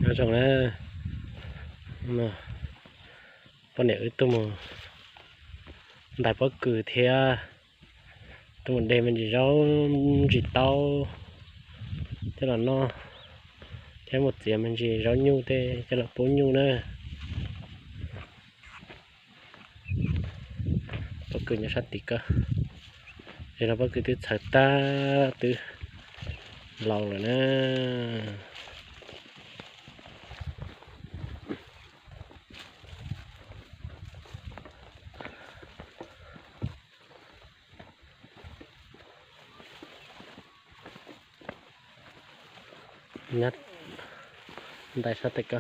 Nyob zoo na, poj niam wb tuaj mus ntais pob kws thiab tuaj mus de me ntsis zaub ntsis taub coj los noj, thiab mus txiav me ntsis zaub nyuj tej coj los pub nyuj na. Pob kws nyob sab tid ko, es no pob kws twb txhawv tag twb laus lawm na. Nyob ntais sab tes ko.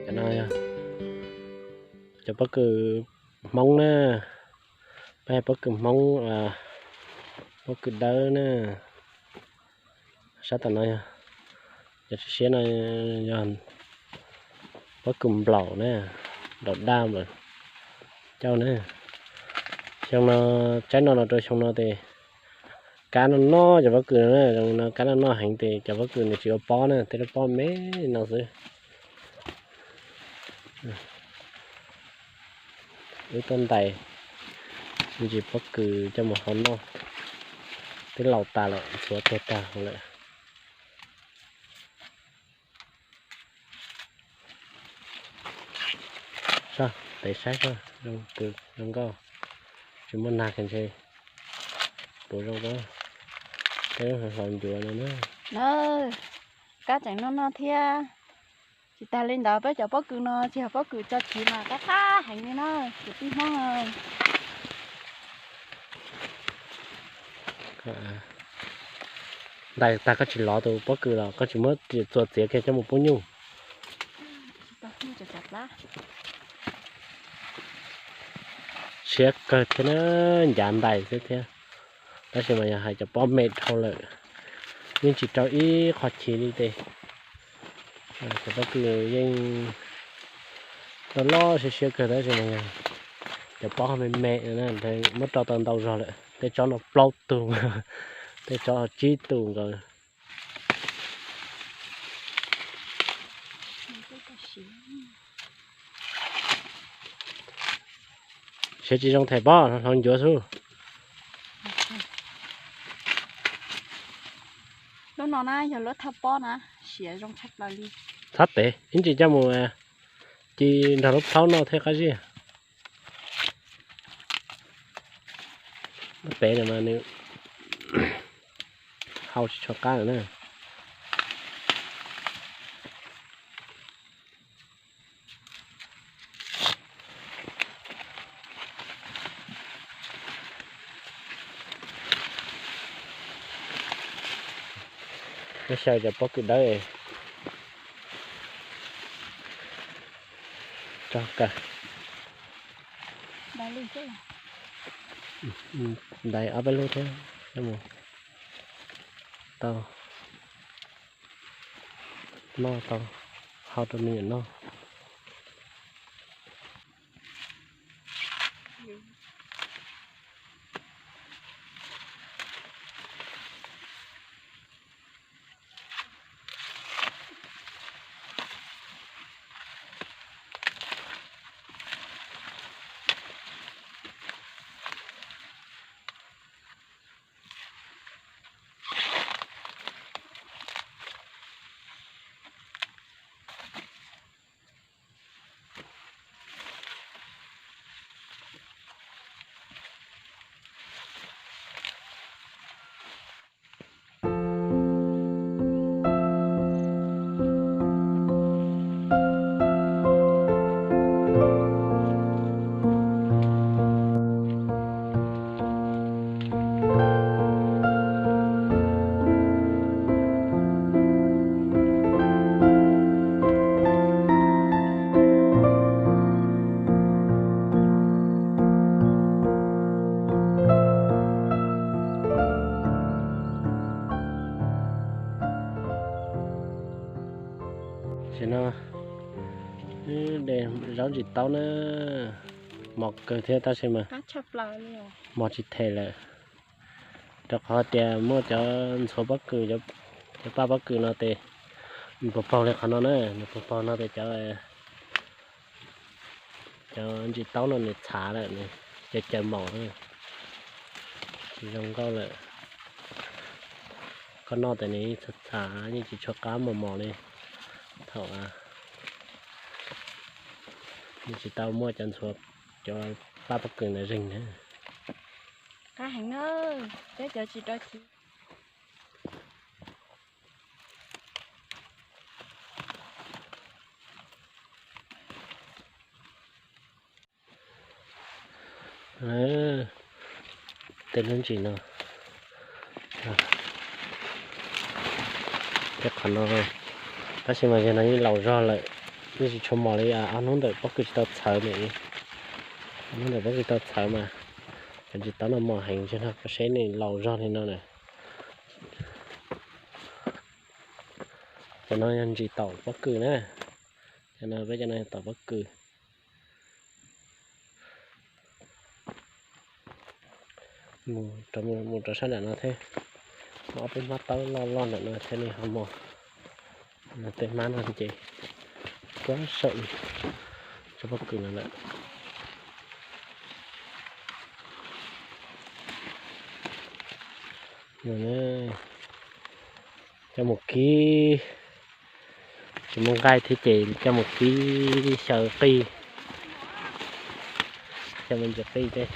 Cov no yog cov pob kws Hmoob na, peb pob kws Hmoob, pob kws dawb na. Sab tom no yog, cov siab siab no yog pob kws nplaum na, nplaum daj nplaum cauj na. Xyoo no tsaib no los rau xyoo no ces kab noj noj cov pob kws no na, zoo no kab noj noj heev ces cov pob kws nws tsis ua pob na, tej lub pob me no xwb. Wb tuaj ntais me ntsis pob kws coj mus hau noj, twb laus tas lawm, ntxhuav tuag tag lawm. Soj, tev saib soj, zoo nkauj, tsis muaj nag kiag ntshe puas zoo, peb hlau ncuav no na. Kab tseem noj noj thiab. Tsis tas li ntawd peb cov pob kws no tsis yog pob kws tso chiv mas qab qab heev li na, kwv tij Hmoob. Ntais tag koj tsis lov tus pob kws los koj tsis muab txuas txiav kiag coj mus pub nyuj. Siab kawg thiab na, ncav ntais xwb thiab. Tab sis mas yog hais cov pob me dhau lawm, yeej tsis rau ib qho chiv li tes. Cov pob kws yeej loj loj siab siab kawg tab sis mas yog cov pob me me, muab rau tau ntau zog lawm, tej tsob no plaub tug, tej tsob tsib tug nkaus. Siav tsis zoo them pob, hlau ncuav xwb. Lub no na yog lub thawj pob na, siav zoo tshaj plaws li. Txhob tev, ib ntsis coj mus ci nrog lub plhaub noj thiaj qab zib. Lub pem no mas nws hau tsis tshua qab na. Nyob xyaw cov pob kws dawb. Tso kawg. Ntais ob peb lub thiab, tau noj tau hau rau me nyuam noj. Tam sim no de zaub ntsis taub na, Mos kawg thiab tab sis mas mos tsis them lawm, rau qhov tias muaj cov ntxhuav pob kws, cov paj pob kws no ces nws puas paug li qhov no na, nws puas paug no ces cov, cov ntsis taub no nws txhav lawm, nws caws caws maum, tsis zoo nkauj lawm. Koj noj tes nws txhav txhav, yeej tsis tshua qab mos mos li. Thaum nws tsis tau muaj cov ntxhuav, cov paj pob kws ntawd zeeg na. Qab heev na, peb cov tsis rau chiv. Tej lub ntsis no, tej qhov no, tab sis mas yog no yeej laus zog lawm, yeej tsis tshua mos li ob hnub ntawm pob kws tsis tau txhawv ne, ob hnub ntawm pob kws tsis tau txhawv mas cov ntsis taub no mos heev, tab sis no koj saib nws laus zog li no na. Cov no yog ntsis taum pob kws na, cov no peb cov no yog taum pob kws. Mus rau sab nram no thiab, muaj ob peb hmab taub loj loj nram no thiab li ho mos. Tej hmab no ces kuab saum tsob pob kws no lawm. Coj mus kib, tsis muaj nqaij thiab ces coj mus kib xyaw qij, xyaw me ntsis qij tej.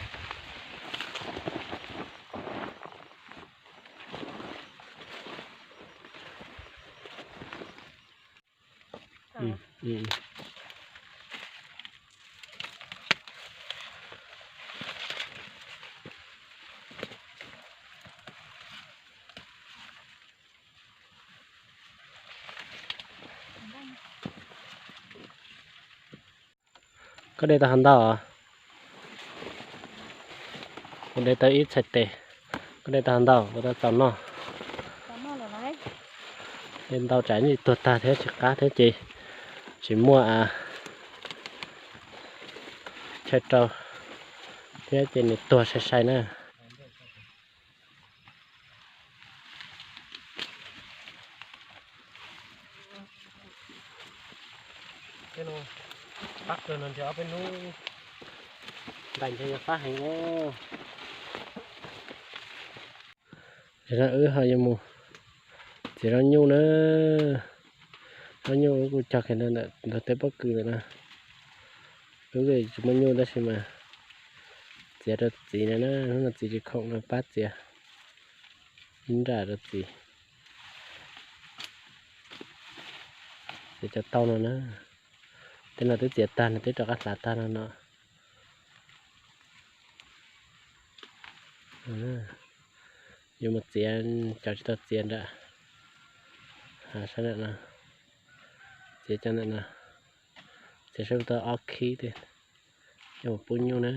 Koj de tau hov ntau? Kuv de tau ib txhais tes. Koj de tau hov ntau? Kuv tau txaus noj. De ntau tsam ib tuag tag thiab tsis qab thiab ces tsis muaj chaw rau thiab ces nws tuag sai sai na. Pab kawg no ntshe ob peb hnub ntais ntshe yuav fab heev os. Tam no wb ho yuav mus txiav zaub nyuj na. Zaub nyuj wb kuj cog kiag ntawm ntawm tej pob kws lawm na. Wb tsis muaj nyuj tab sis mas txiav rau txiv no na, hnub no txiv tsis khoom no pab txiav ib nram rau txiv. Txiav cov tau no na. Tej no twb txiav tag no, twb rov qab hlav tag no no. Yuav mus txiav cov tsis tau txiav nram, sab nram no, txiav cov ntawm no, txiav sab tau ob khib tej, coj mus pub nyuj na.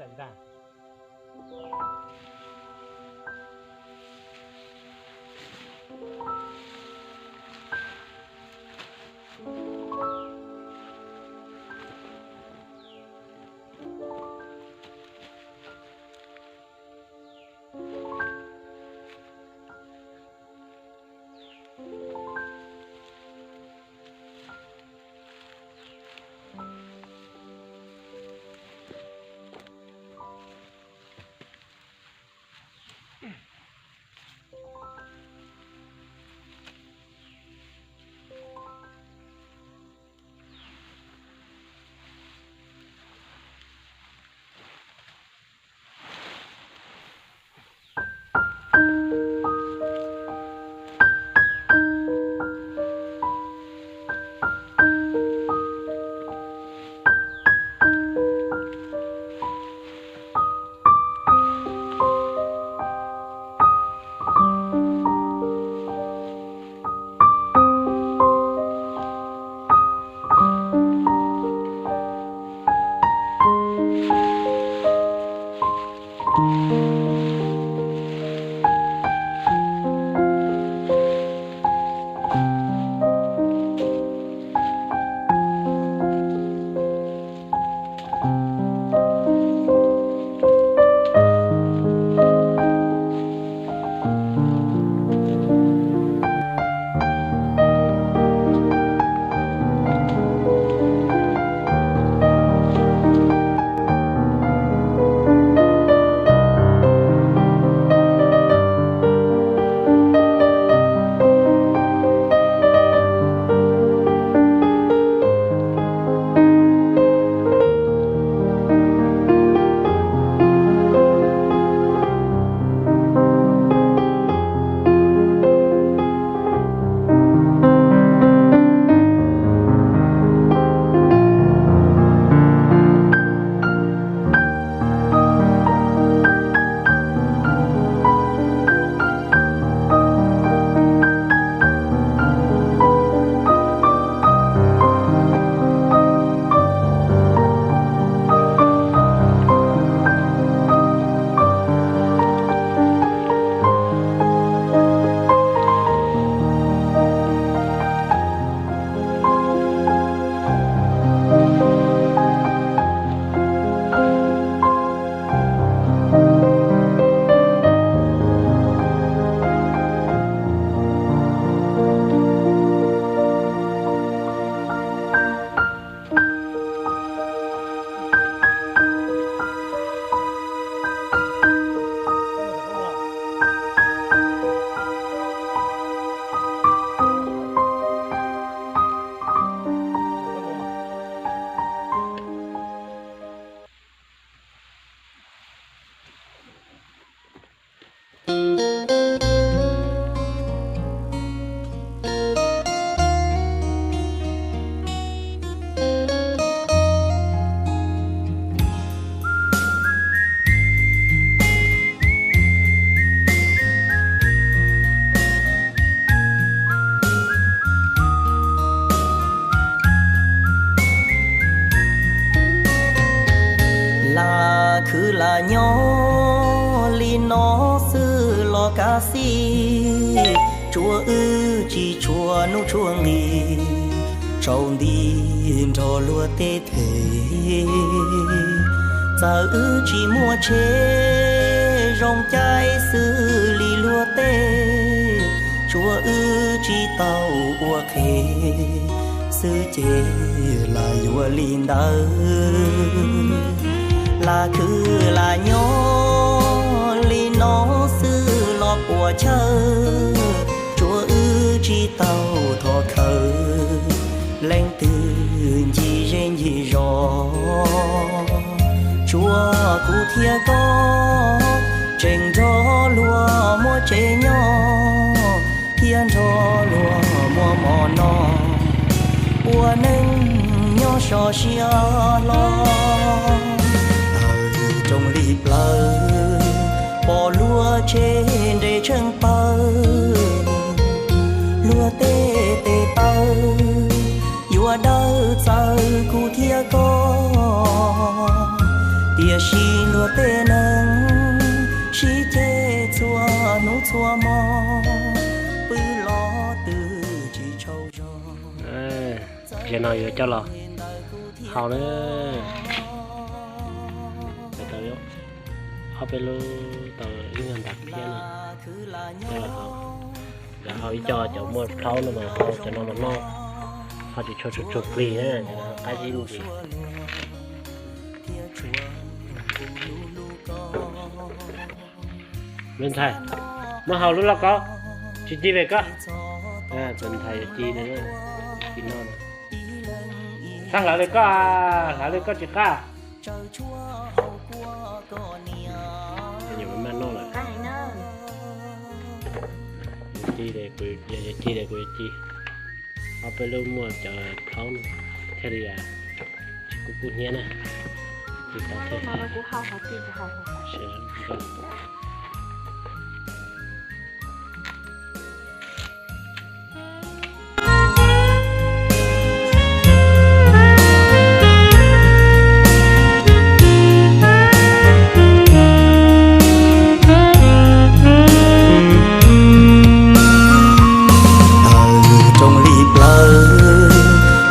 lawm ntag. Lam khwv lam nyob li no xwb los kav xij, tsuav wb tsis tshua hnub tshua nqis, tsaus nti nrog luag tej them. Txawm wb tsis muaj tsheb zoo caij xws li luag tej, tsuav wb tsis tau ua qhev xwb ces lam yuav li ntawd. Lam khwv lam nyob li no xwb los puas chawj, tsuav wb tsis tau thov khawv, leej twg ncig zej ncig zos, tsuav kuv thiab koj tseem nrog luag muaj tsev nyob, thiab nrog luag muaj mov noj, ua neej nyob so siab hlo. Taws rooj li plawv, pom luag tsev nres tsheej pawg, luag tej tes taw yuav dawb txawv kuv thiab koj. Tiam sis Luag tej neeg sib ceg txhua hnub txhua hmo, pw los twb tsis tshau zog. Zaum no yuav coj los haus na. Tau ob peb lub tau ib nyuag ntas phiab no coj los haus. Lawv haus ib co cov muaj plhaub no mas haus cov no mas noj ho tsis tshua tsuag tsuag plig na, qab zib ntsis. Me ntxhais, muab haus lub lauj kaub, tsis ci pem koj. Tus ntxhais yuav ci, ci noj. Txhob hlawv li koj, hlawv li koj tsis qab. Maj noj lawm. Ci, yog ci ces kuv yuav ci ob peb lub muaj cov plhaub no thiaj li tsis kub kub hnyiab na. Ci tau thiab. Ntawm rooj hli plaws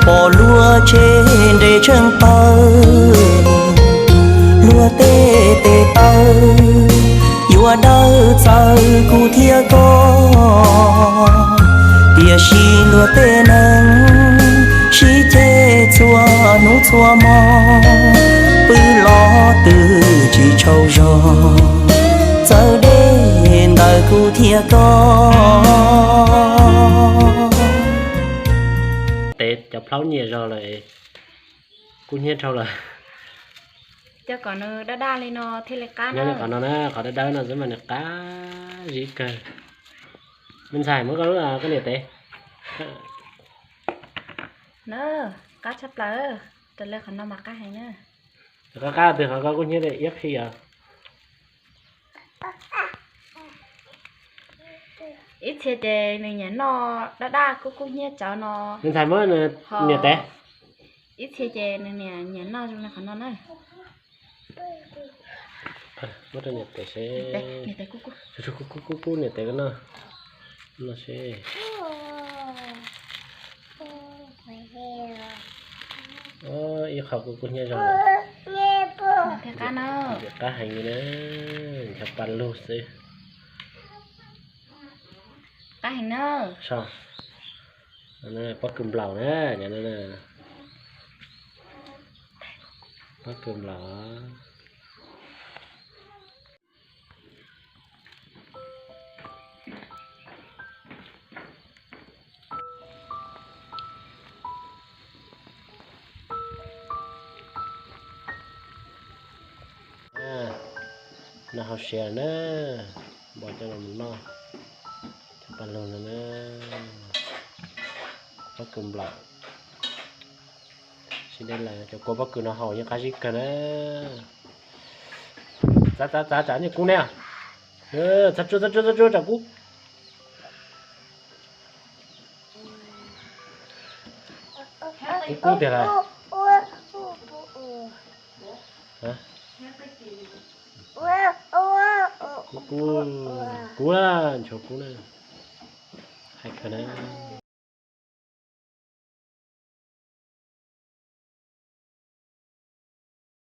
pom luag tsev nres tsheej taw, luag tej tes taw yuav dawb txawv kuv thiab koj. Tiam sis luag tej neeg sib ceg txhua hnub txhua hmo, pw los twb tsis tshau zog, txawv deb ntawm kuv thiab koj. Tes cov plhaub nyiam zog lawm, kub hnyiab dhau lawm. Coj kom nws daj daj li no thiaj li qab. Nyob li qhov no na, qhov dawb dawb no xwb mas nws qab zib kawg. Me ntxhais, muab koj lub, koj niam tes. Na, qab tshaj plaws, raws li qhov no mas qab heev na. Qab qab twg qhov koj kub hnyiab iab qhi os. Ib txhia ces nws nyiam noj daj daj kub kub hnyiab cov no. Me ntxhais, muab niam tes. Ib txhia ces nws nyiam noj zoo li qhov no na. Muab rau niam tes seb. Kub kub kub niam tes ko noj. Noj seb. Ib qho kub kub hnyiab zog lawm. Qab heev li na, nchav pa lug xwb. Qab heev na. Pob kws nplaum na, pob kws nplaum. No hauv siav na, npau coj los noj, cov paj lug no na, pob kws nplaum. Sib deb lawm, cov kua pob kws no haus yeej qab zib kawg na. Txav txav txav tsam niag kub ne. Txav tsuag txav tsuag txav tsuag tsam kub. Kub kub tiag lawm. Kub kub, kub na, nchuav kub na. Hais kawg na.